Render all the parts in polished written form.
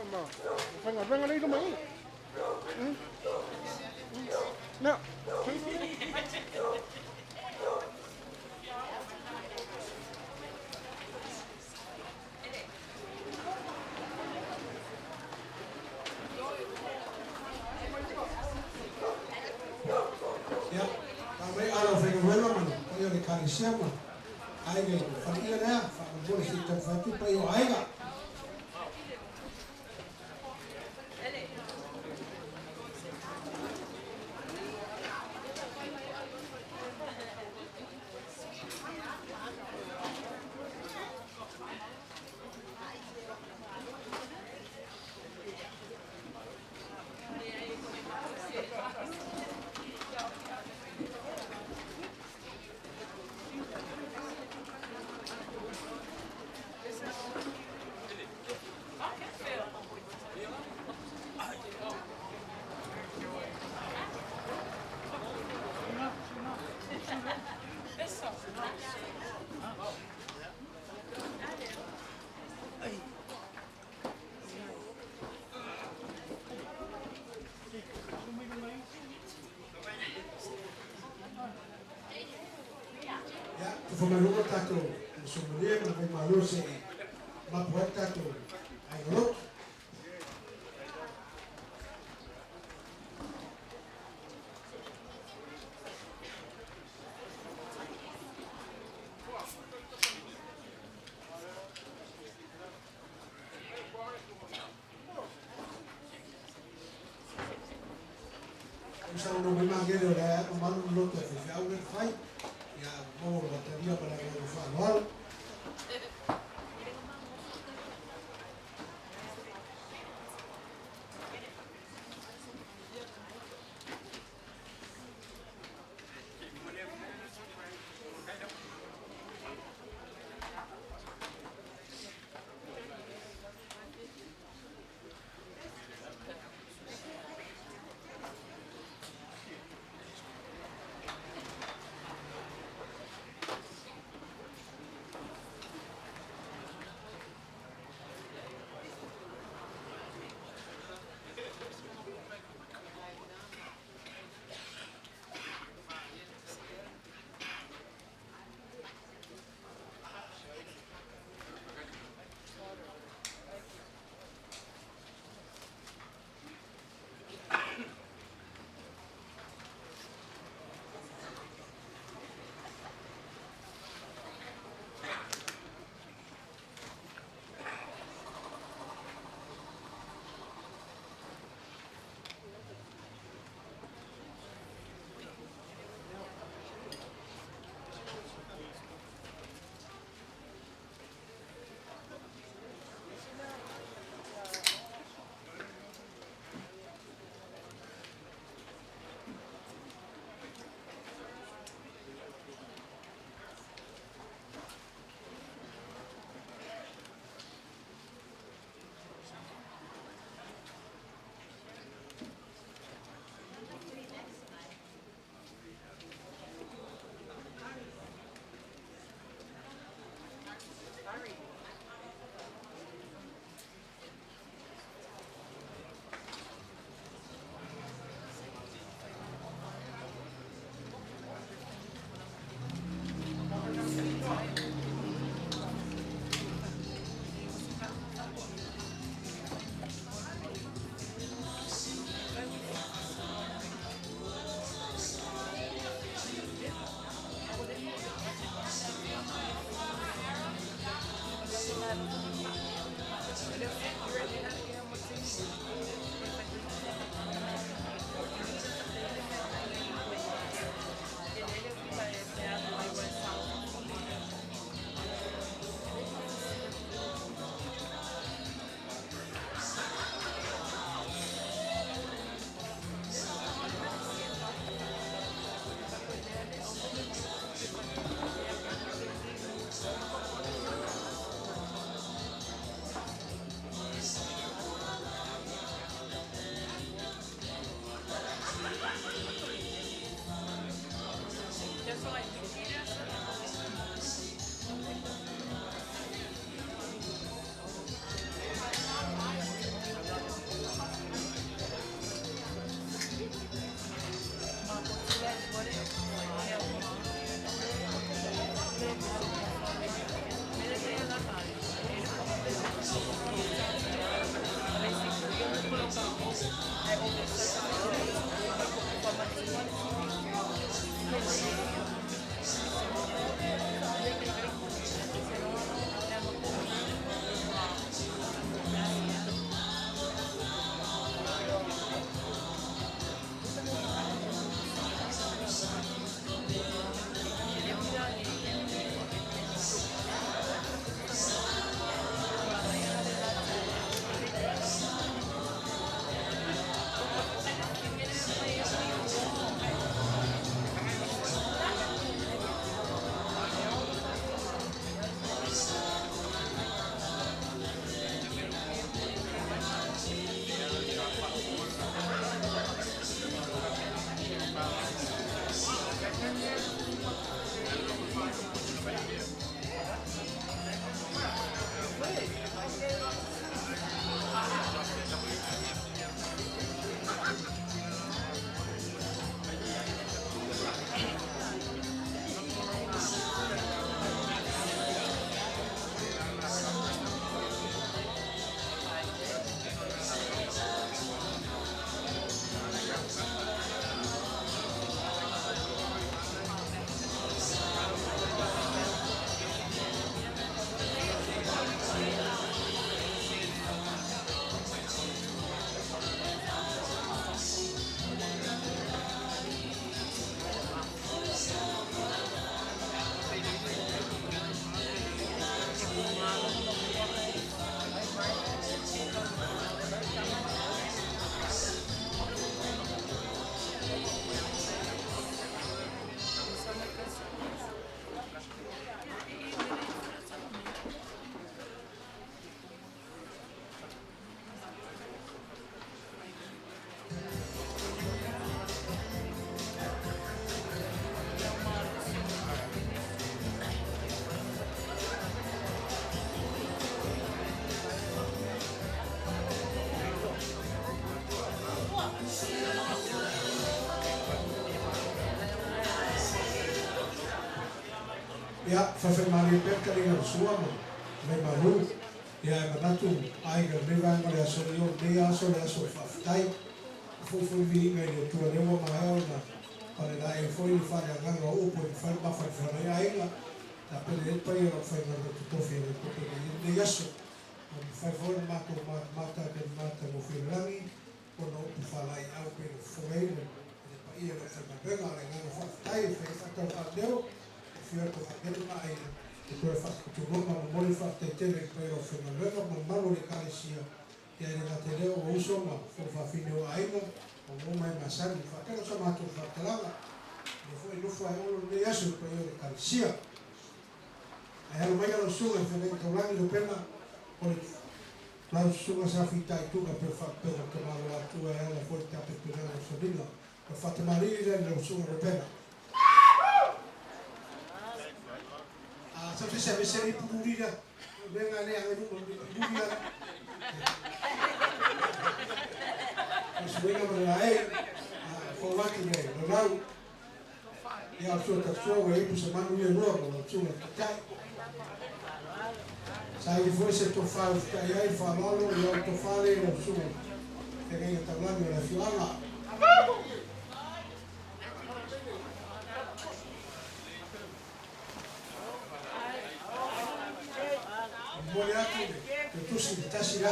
foi ma faigaluega lea i luma i i. Na. Ia, tau mai ala o faigaluega ma le paia o le Ekalesia ma aiga i le faleia lea, faamolemole se i taumafai atu le paia o aiga. Ia, tufa mai luma tatou i le somalie ma le vaimalo se i mapu ai le tatou aiga lotu. Ua saunoa mai Magele o lea e mamalu le loto e faifeau lea na fai. Ia maua le talia ma le agaga faaaloalo. Ia, faifaimalie pea le taliga o le sua ma le vaimalu. Ia, e manatu aiga i lenei vaega o le aso nei, o lenei aso o le aso o le faafetai. E foi foi le viiga i le Atua o lea ua maea ona palelaei foi le faaleagaga o upu e mafai ona mafanafana ai aiga, tapena i ai le paia o le aufaigaluega totofi a le Atua pei ona i ai lenei aso. Ua mafai foi ona matou matamata atu i le matagofie o le lagi ona o upu faalaeiau pei ona fofogaina e le paia o le aufaigaluega. O le agaga faafetai e fai ai faatauvaaleo, e afio atu Abena ma Aiga e toe faatulou ma momoli le faafetai tele i le paia o le aufaigaluega ma le mamalu o le Ekalesia. Ia e le gata i lea o uso ma fonofaafine o aiga, o uo ma e masani. Faatele o sa matou faamatalaga, o lea foi e nofo ae olo lenei aso i le paia o le Ekalesia. Ae alo mai lau susuga i Feagaiga Taulagi Lopena o le lau susuga sa fitaituga pei o faapena tamaloa atua e ala foi i le tapenapenaga o soliga. O le faatamalii lea i lau susuga Lopena. A sau se isi aveese le ipu luli lea. O le mea lena lea e age i luma, luli lava. O suiga ma le laei, fou atu le laulau. Ia o le sua tatua ua ipu se manu ia lua ma lau susuga i le Taitai. Saili foi se tofa e usitai ai le faaaloalo i lau tofa lea i lau susuga i le Feagaiga Taulagi o le afioaga. E momoli atu le tusi i le $1,000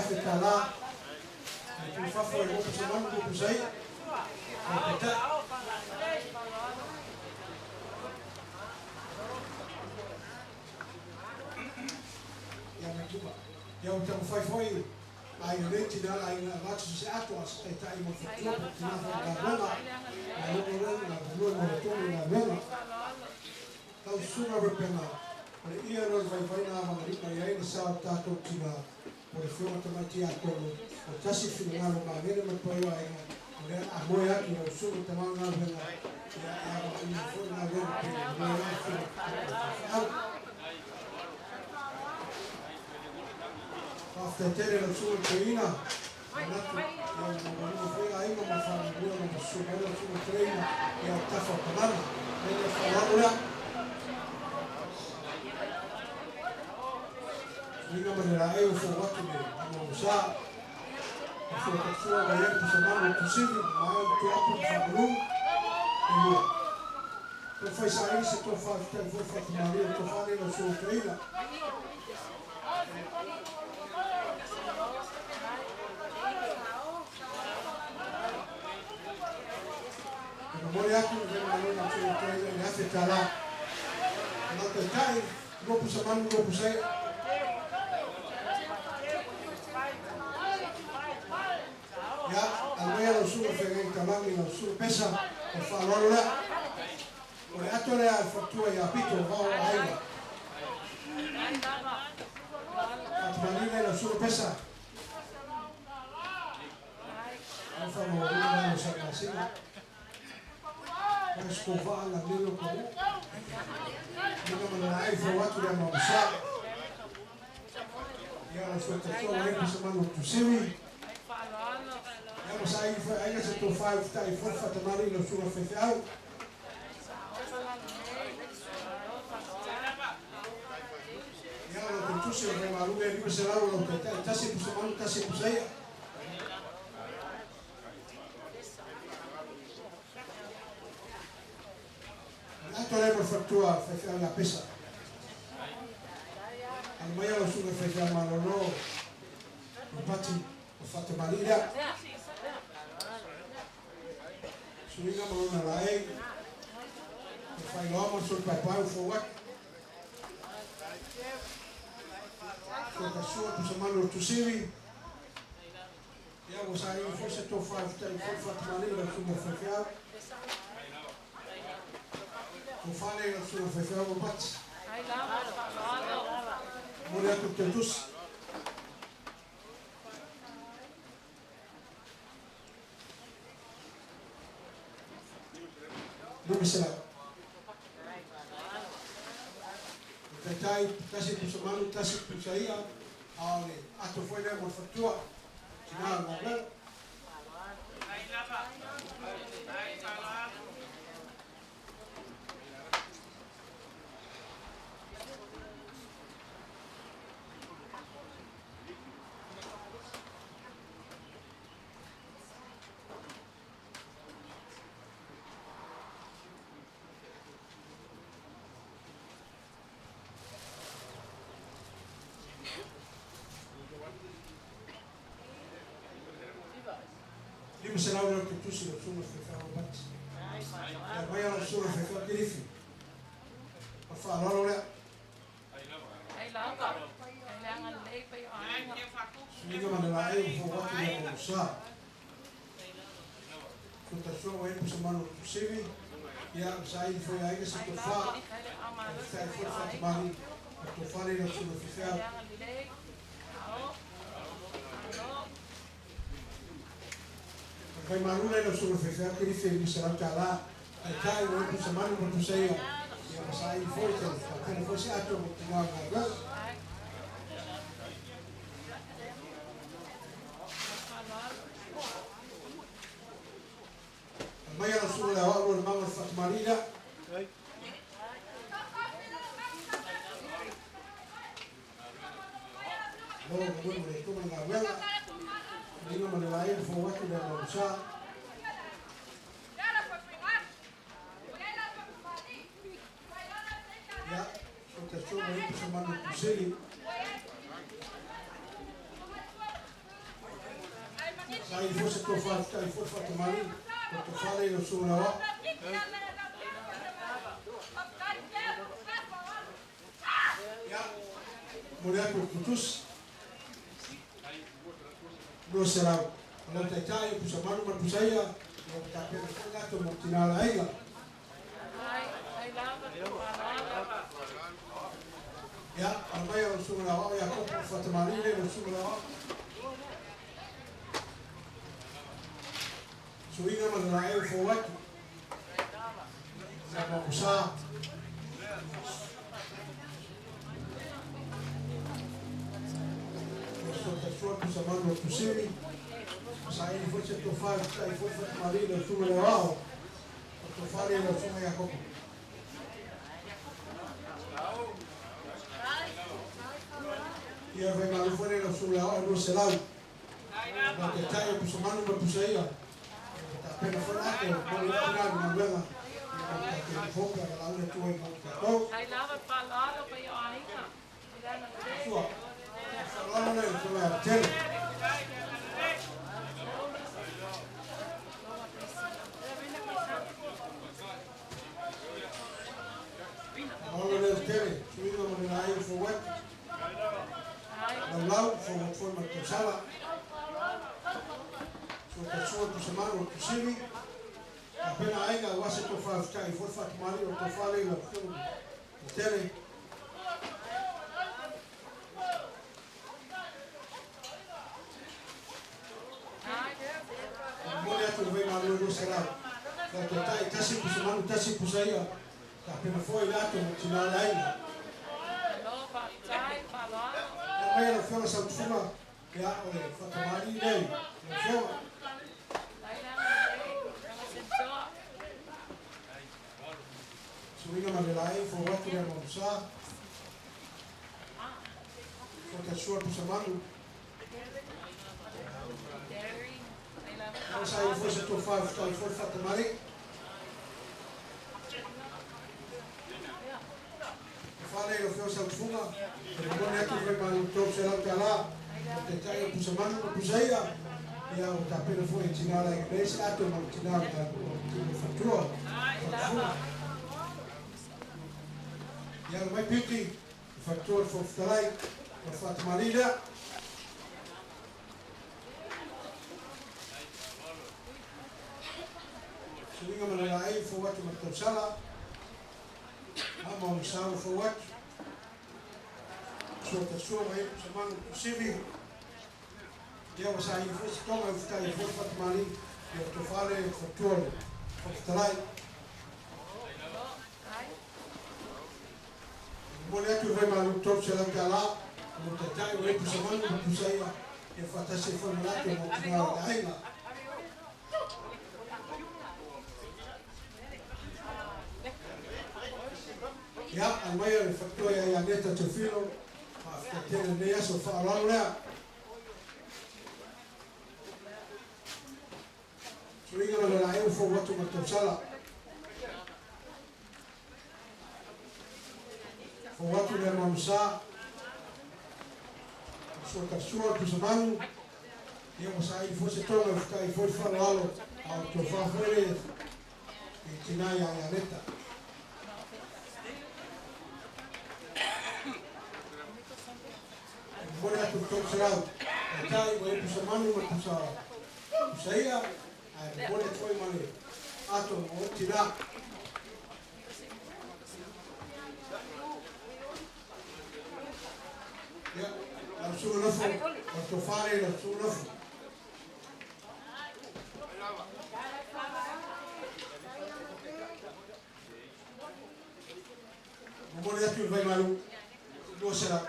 e tuufafo e lua pusa manu, lua pusa i'a, lau Taitai. Ia mai Tupa. Ia ua taumafai foi aiga nei tina aiga avatu se ato a se taitai mo le faletua po o tina faigaluega. Malo le galulue mo le tonu i galuega. Lau Susuga Rebecca, o le ia lea o le vaivaiga avagalima i ai le sa o tatou tina po o le Afioga Tamai Tiakono, o tasi le finagalo magele ma le paia o aiga, o lea a moe atu lau Susuga tama galuega, ia e avagalima foi le galuega pei ona moe ai le Afioga i le Faifeau. Faafetai tele lau Susuga i le Toeaina, manatu ia ua maualuga foi aiga ma le faamoemoe o lo o susu mai lau Susuga i le Toeaina ia o tafa o Palana. Le le faaaloalo lea. Suiga ma le laei ua fou atu le Amaosa. O sua tatusua ua iai le pusamanu o Tusivi, ma maea le tuapu ma faamalu. E lua. Taumafai saili se tofa e fetai foi faatamalie o le tofa lea i lau susuga toeaina. E momoli atu le faimalo i lau susuga toeaina i le $1,000. O lau taitai, lua pusa manu, lua pusa i'a. Ia, alu maia lau susuga Feagaiga Taulagi, lau susuga Pesa, o le faaaloalo lea. O le ato lea a le faletua ia Pito, vao o aiga. Faatamalii lea lau susuga Pesa. Lau faamaualuga lea lau saimasina. Ua se tou vaa na lilo ko u. Mina ma le laei fou atu le amaosa. Ia lau susuga tatua ua ipu se manu o Tusivi. Ia ma saili foi aiga se tofa e ufitai foi le faatamalii lau susuga faifeau. Ia lau tautusi o le vaimalu lea 500 o lau taitai tasi e pusa manu tasi e pusa ia. O le ato lea mo le faletua faifeau ia Pesa. Alo maia lau susuga i le faifeau malolo Ropati o Faatamalii lea. Suiga ma lona laei. O le faailoa ma le sui paepae ua fou atu. Sua pusamanu o le Tusivi. Ia ua saili foi se tofa e feta'i foi le faatamalii i lau susuga i le faifeau. Tofa lea i lau susuga i le faifeau Ropati. Momoli atu le tautusi. 500. O taitai, tasi pusa manu, tasi pusa i'a, a o le ato foi lea mo le faletua, tina o le galuega. 500 leo tutusi lau susuga i le faifeau Ropati. Ia maia lau susuga i le faifeau Kilifi. Ma le faaaloalo lea. Suiga ma le laei ua fou atu i le Manusa. Suatasua ua i ai pusamanu o le Tuasivi, ia ma saili foi e aiga se tofa, e fetai foi le faatamalii ma le tofa lea i lau susuga i le faifeau. O le vaimalu lea i lau susuga i le faifeau Kilifi e $500, taitai ua i ai pusamanu ma pusaia, ia ma saili foi te faatele foi se ato mo tina o le galuega. Aumai lau susuga i le Aoao Lualimau o le faatamalii lea. Malo le momoli o le Atua ma le galuega. Suiga ma le laei ua fou atu le Amagusa. Ia, sotasua ma ipu sa manu tusili. Sa i foi se tofa i foi le faatamalii. O tofa lea i lau susuga i le Aoao. Ia, momoli atu le tutusi. 200. O lau taitai o Pusamanu ma le Pusaia, ia ua tapena foi latou mo tina o le aiga. Ia, ala mai lau susuga i le Aoao Iakopo, o le faatamalii lea i lau susuga i le Aoao. Suiga ma le laei ua fou atu. Ia Mamusa. Ia Pusamanu o Tusivi. Saili foi se tofa e fetai foi le faatamalii i lau susuga i le Aoao. O le tofa lea i lau susuga Iakopo. Ia vaimalu foi lea i lau susuga i le Aoao e 200. O taitai o Pusamanu ma Pusaia. Ua tapena foi le ato, momoli atu ina le galuega. Ia mo tatou foka valaau le Atua i mo tatou. Sua. Faaaloalo lea i le Afioga ia Tele. Faaaloalo lea i le tele, suiga ma le laei ua fou atu. Laulau, fou atu foi ma le tausala. Suatasua Pusamanu o Tuasivi. Tapena aiga aua se tofa e fetai foi le faatamalii o le tofa lea i lau Afioga i le tele. Momoli atu le vaimalu e 200. Lau taitai, tasi Pusamanu, tasi Pusaia. Tapena foi le ato mo tina o le aiga. Ia maia lau Afioga Sautufuga, ia o le faatamalii lea i lau Afioga. Suiga ma le laei fou atu le Manusa. Suatasua Pusamanu. Ia saili foi se tofa e fetai foi le faatamalii. Tofa lea i lau Afioga Sautufuga, e momoli atu le vaimalu $300. O taitai o Pusamanu ma Pusaia, ia ua tapena foi e tina o le aiga nei se ato mo le tina o le faletua. Sautufuga. Ia alu mai Piti, le faletua o le Fofoga Fetalai, o le faatamalii lea. Suiga ma le laei fou atu ma le tausala. Ama o le sa ua fou atu. Suatasua ma ipu Pusamanu Tuasivi. Ia ua saili foi se toga e ufitai ai foi le faatamalii. Ia ua tofa lea i le faletua o le Fofoga Fetalai. Momoli atu le vaimalu $300. Mo le taitai o ipu Pusamanu ma Pusaia. Ia faatasi ai foi ma latou mo tina o le aiga. Ia, alu mai le faletua ia Ianeta Teofilo, faafetai tele i lenei aso, faaaloalo lea. Suiga ma le laei ua fou atu ma le tausala. Fou atu le Manusa. Suatasua Pusamanu. Ia ua saili foi se toga e fetaʻi foi le faaaloalo a o le tofā foi le i tinā ia Ialeta. E momoli atu le 300 taitai ua i pusa manu ma le pusa pusa i'a ae momoli atu foi ma le ato ma oe tinā. Ia, lau susuga Nofo, o le tofā lea i lau susuga Nofo. Momoli atu i le Vaimalu, 200.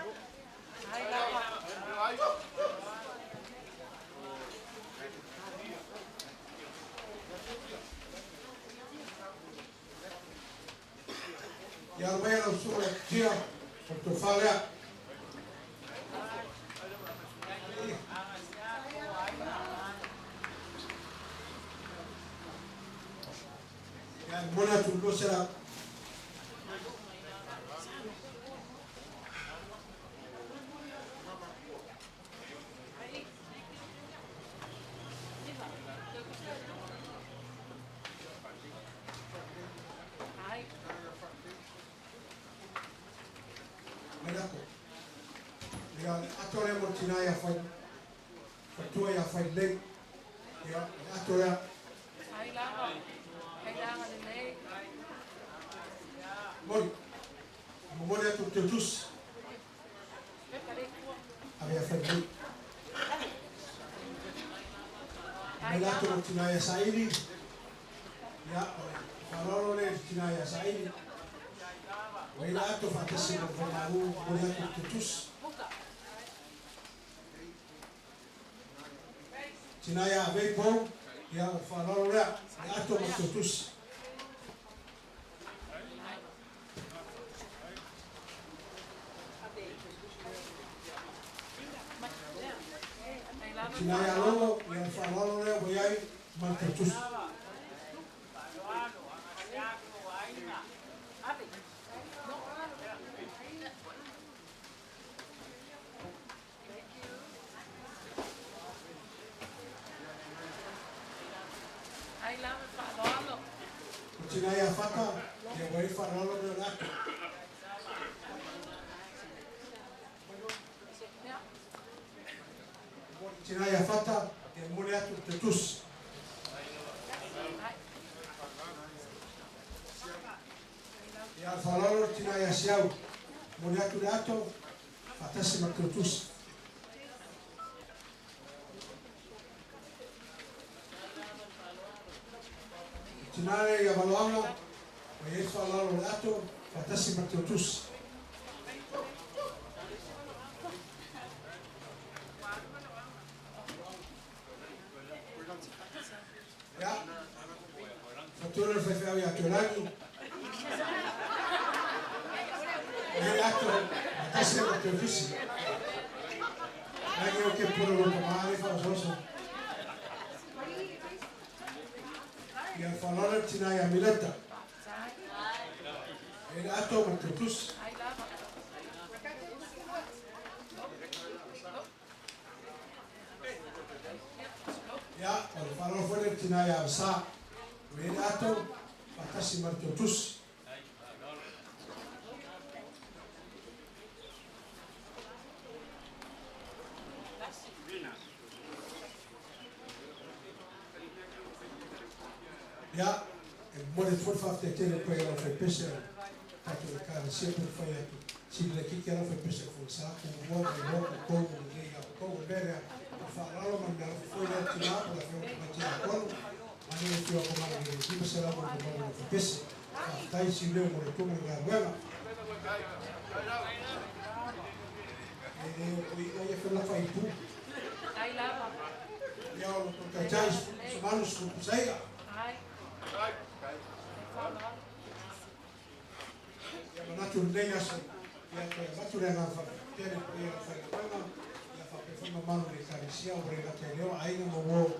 Ia alo maia lau susuga Tia, o le tofā lea. Ia, e momoli atu le 200. Mai lako. Ia, le ato lea mo le tinā ia fai, fatua ia fai lelei. Ia, le ato lea. Moli. Momoli atu le teutusi. Ave ia fai lelei. Mai le ato mo le tinā ia Saili. Ia, o le faaaloalo lea i le tinā ia Saili. Ua i le ato faatasi ma le Vaimalu, momoli atu le teutusi. Tinā ia Avei Pou, ia o le faaaloalo lea, le ato ma le teutusi. Tinā ia Logo, ia o le faaaloalo lea ua i ai ma le teutusi. O tinā ia Fata, ia ua i le faaaloalo lea o le ato. Tinā ia Fata, ia momoli atu le teutusi. Ia, o le faaaloalo le tinā ia Siau, momoli atu le ato, faatasi ma le teutusi. O tinā lea ia Valoaga, ua i ai le faaaloalo o le ato, faatasi ma le teutusi. Ia, fatua le faifeau ia Tuelagi. Ua i ai le ato, faatasi ma le teutusi. Lagi o ke pule o ka maale faaososo. Ia, le faaaloalo le tinā ia Mileta. E le ato ma le teutusi. Ia, o le faaaloalo foi le tinā ia Avasa. Ua i ai le ato, faatasi ma le teutusi. Ia, e momoli atu foi le faafetai tele i le paia o le aufaipese a le tatou Ekalesia pei ona fai atu. Sili laitiiti lava le aufaipese o Folasa, Tumua, Vailoa, Koukou ma lelei ia outou. O le mea lea, o le faaaloalo ma le meaalofa foi lea tinā po o le afioga tamaitai Tiakono, manaia le afio atu mai i le 588 o le aufaipese. Faafetai Siuleu mo le Atua ma le galuega. E le o toeaina ia fela faipu. Ia o lo tou taitai 18 sefulu pusa i'a. Ia manatu i lenei aso, ia toe avatu le agaga faafetai tele i le paia o le aufaigaluega, ia faapea foi mamalu i le Ekalesia ua le gata i lea o aiga ma uo ua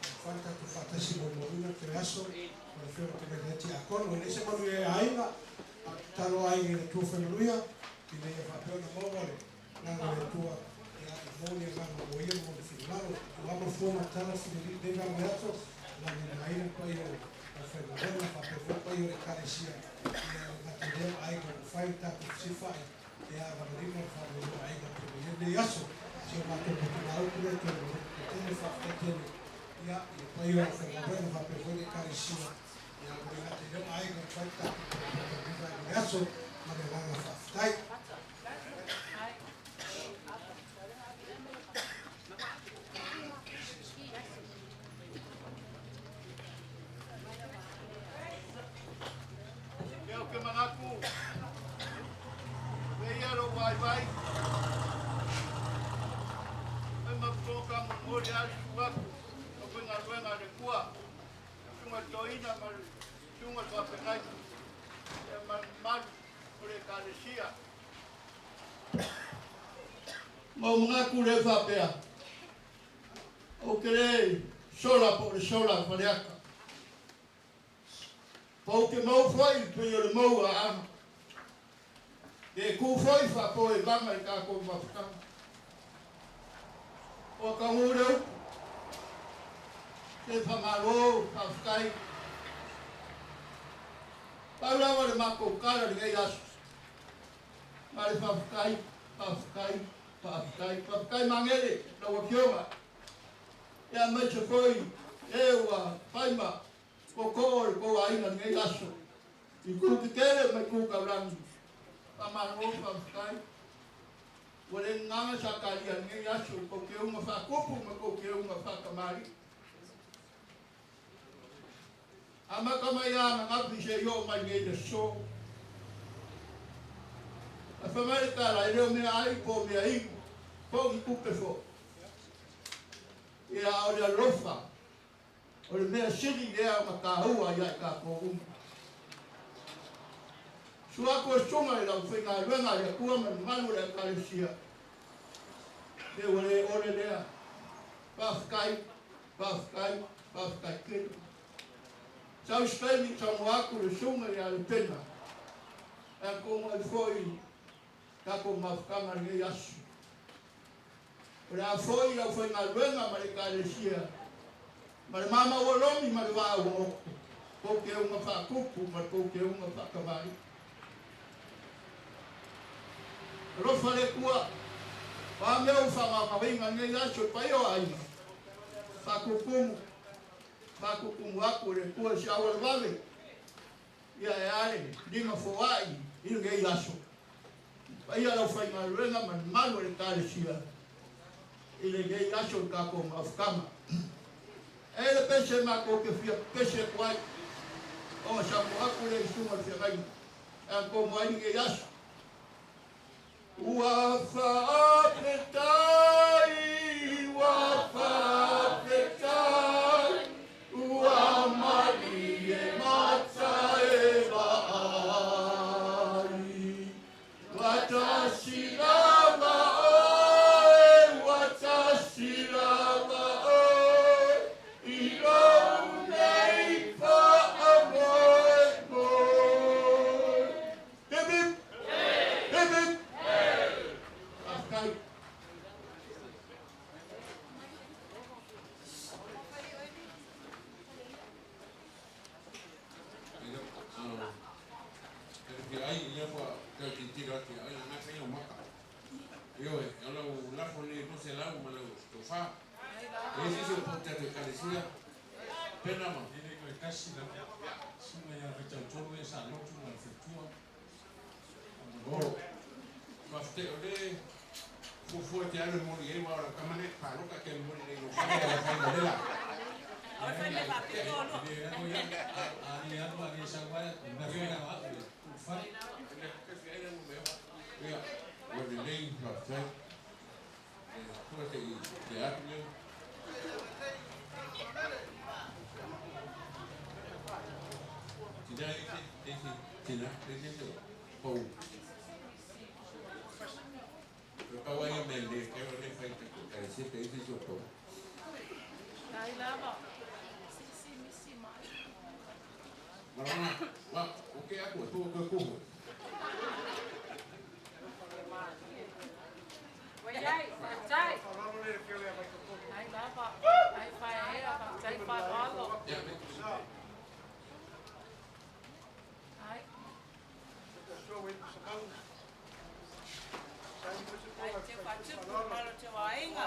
mafai ona tatou faatasi molimauina le toe aso o le Afioga Tamaitai Tiakono. E le se manuia e aiga, a o le tatalo a aiga i le Atua fai manuia, ina ia faapea ona maua le agaga o le Atua, ia e maua ni agaga momoia ma ona finagalo. Tuama le Fua Matala Fileli i lenei vaega o le aso, lagina ai le paia o le aufaigaluega faapea foi le paia o le Ekalesia, ia e le gata i lea o aiga ua mafai ona tatou fesilafai, ia avagalima le faanoanoa i aiga pei ona i ai lenei aso. Si o matou motugaaupu lea toe momoli atu tele le faafetai tele ia i le paia o le aufaigaluega faapea foi le Ekalesia, ia ua le gata i lea o aiga ua mafai ona tatou potopoto i lenei vaega o le aso. Ma le agaga faafetai. Ia ou te manatu, avea ia lou vaivai, fai ma poloka molimoli lava le susu atu o le aufaigaluega a le Atua, le susuga i le toeaina ma le susuga i le faafeagaiga, ia ma le mamalu o le Ekalesia. Ma ou manatu lea faapea, ou te le sola po o le sola a Faleata. Po ou te mou foi pei o le mou a Aana. Pe tu foi faapoe vaga i tatou mafutaga. Ua taunuu le upu. Se faamalo, faafetai. Pau lava le matou tala i lenei aso. Ma le faafetai, faafetai, faafetai, faafetai Magele lau Afioga. Ia aemaise foi e ua fai ma tootoo o le tou aiga i lenei aso. I itu tetele ma itu taulagi. Faamalo, faafetai. Ua le gagaga sa talia i lenei aso i tou keuga faatupu ma tou keuga faatamalii. Amata mai lava ananafi seia oo mai nei i le aso. Ae fai mai le tala, e le o meaai po o meainu, po o ni tupe foi. Ia, a o le alofa, o le mea sili lea ona taua ia i tatou uma. Susu atu e susuga i lau faigaluega a le Atua ma le mamalu o le Ekalesia, se ua le ole lea. Faafetai, faafetai, faafetai tele. Sau i se taimi saunoa atu le susuga ia Lepena, e atonu ai foi tatou mafutaga i lenei aso. O le a foi le aufaigaluega ma le Ekalesia, ma le mama ua lomi ma le vaa ua goto, kou keuga faatupu ma le kou keuga faatamalii. Alofa le Atua, o a mea ua faamaumauina i lenei aso i paia o aiga, faatutumu, faatutumu atu e le Atua i se auala vave, ia e a le lima foai i lenei aso. Paia le aufaigaluega ma le mamalu o le Ekalesia i lenei aso i le tatou mafutaga. E le pese matou te fia pese atu ai, ona saunoa atu lea i susuga i le feagaiga e atonu ai lenei aso. Ua faafetai, ua faafetai, ua malie mata e vaai. Ua tasi lava oe, ua tasi lava oe, i lou nei faamoemoe. Hip hip! Hip hip! Faafetai. E le toe tasi lava, susuga ia Vaitautolu e sa lotu ma le faletua. E le alu ia, a le alu a le sau lava, o le mea foi lena o au e tuu i le fale. Tai faaaloalo. Ai. Ai te faatupu malo te vaaiga.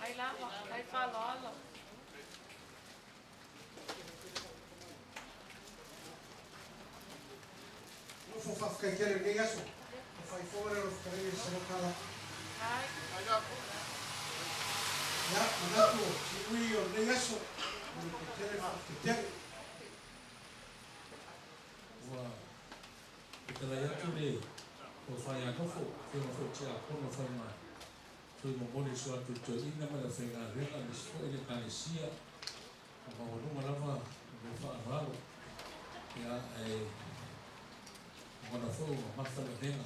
Ai lava, ai faaaloalo. Nofo faafetai tele i lenei aso. Ua faaifo le alofa i le Salokala. Ai. Ia, manatu o siui o lenei aso. Mo le tele faafetai tele. Ua fetalai atu le tofa ia Nofo, afioga foi i Tiakono Faima, toe momoli so atu toeaina ma le aufaigaluega aemaise foi le Ekalesia, ua maualuga lava le faaaloalo, ia ae lagona foi ua mamafa le avega,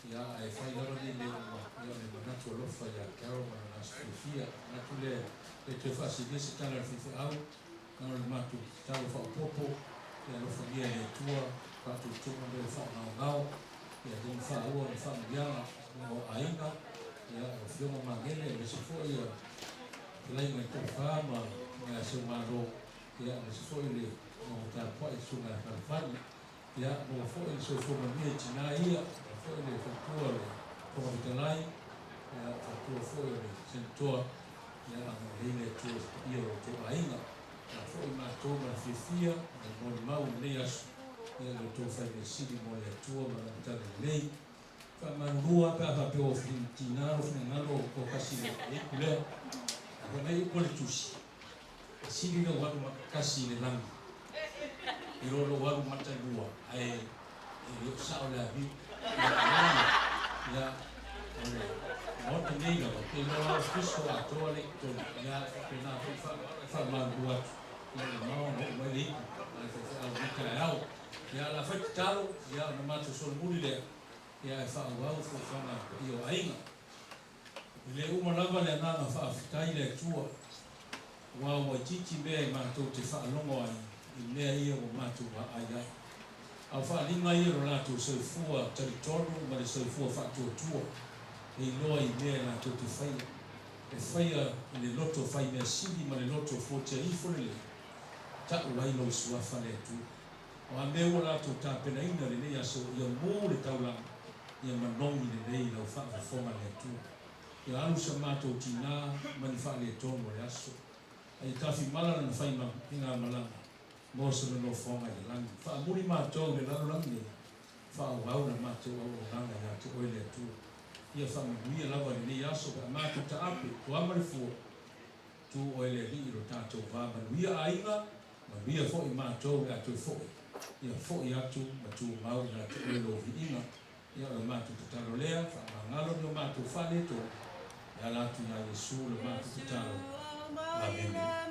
ia ae fai lava nei mea uma, ia o le manatu alofa ia Carol ma lona aso fiafia. Manatu lea e toe faasilia se tala a le faifeau, na o le matou tatalo faaopoopo, ia alofagia e le Atua faatutuga mea faagaogao, ia lima faaua ma faamanuiaga o aiga, ia o Afioga Magele aemaise foi ia fetalaiga i tofa ma ia seu Malo, ia aemaise foi le tapuai susuga ia Falefale, ia maua foi le soifua manuia i tina ia, maua foi le faletua o le Fofoga Fetalai, ia faletua foi o le Senatoa, ia agalelei le Atua i le paia o lo outou aiga. A foi matou ma le fiafia ma le molimau i lenei aso, ia lo outou fai mea sili mo le Atua ma Lana talalelei. Faamalulu lava pe a faapea ua tiga lou finagalo o kasi i le ipu lea. A fai mai upu a le Tusi, e sili lou alu matasi i le lagi i lo lou alu matalua ae e le o sao le aviu. Ia, ia, o le Maota nei lava, ou te iloa lava o Kristo atoa lea i totonu, ia, e faapena foi e faamalulu atu, ia ua mamao ona oo mai le ipu a le faifeau i lenei taeao. Ia, o le a fai tatalo, ia, ona matou solomuli lea, ia ae faaauau fuafuaga a le paia o aiga. E le uma lava le agaga faafetai i le Atua, aua ua itiiti mea e matou te faalogo ai i mea ia ua matou vaai ai. A o faaaliga ia o lo latou soifua talitonu ma le soifua faatuatua, e iloa i mea e latou te faia, e faia i le loto fai mea sili ma le loto fuatia ifo lelei, tau ai lou suafa le Atua. O a mea ua latou tapenaina i lenei aso, ia mu le taulaga, ia manogi lelei i lau faafofoga le Atua. Ia alu sa matou tina ma ni faaletonu o le aso, a ia tafimala lana faigamalaga mo sona nofoaga i le lagi. Faamuli matou i le lalolagi nei, faaauau la matou auaunaga ia te Oe le Atua. Ia faamanuia lava i lenei aso pe a matou taape, toa ma le fua, Tu oe le Alii i lo tatou va, manuia aiga, manuia foi matou le a toe foi, ia foi atu ma tumau ia te oe lou viiga. Ia o le matou tatalo lea, faamagalo ni o matou faaletonu, e ala atu iā Iesu le matou tatalo. Amene.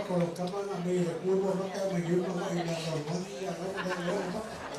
maka o lau tama na aumai e le Atua lua maka e aumai nei uma agai i le lalolagi, a o la ua leai ona maka.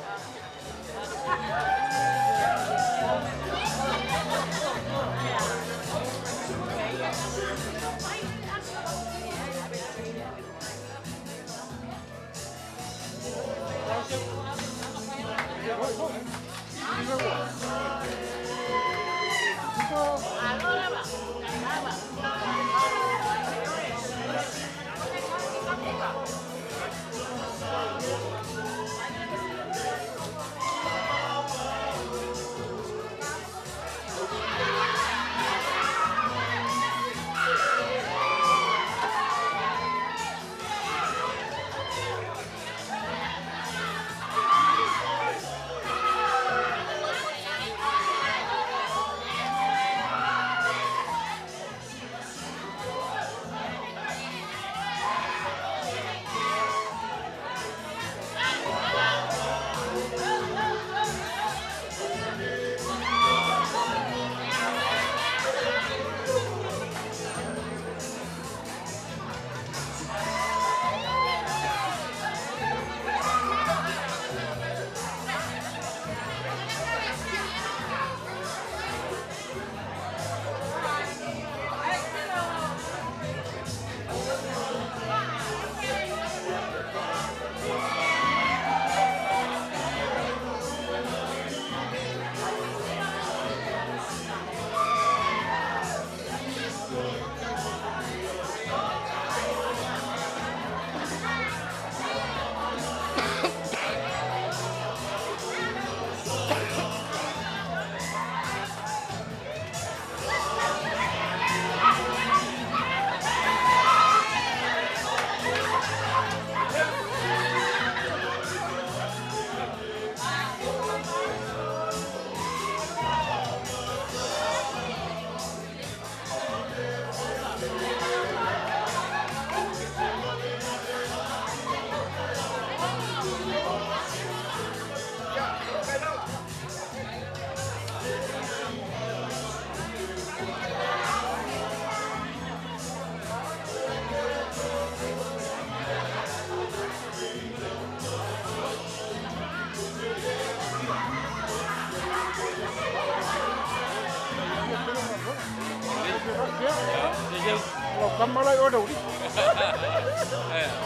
Lau tama la i o le uli.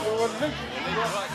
O le.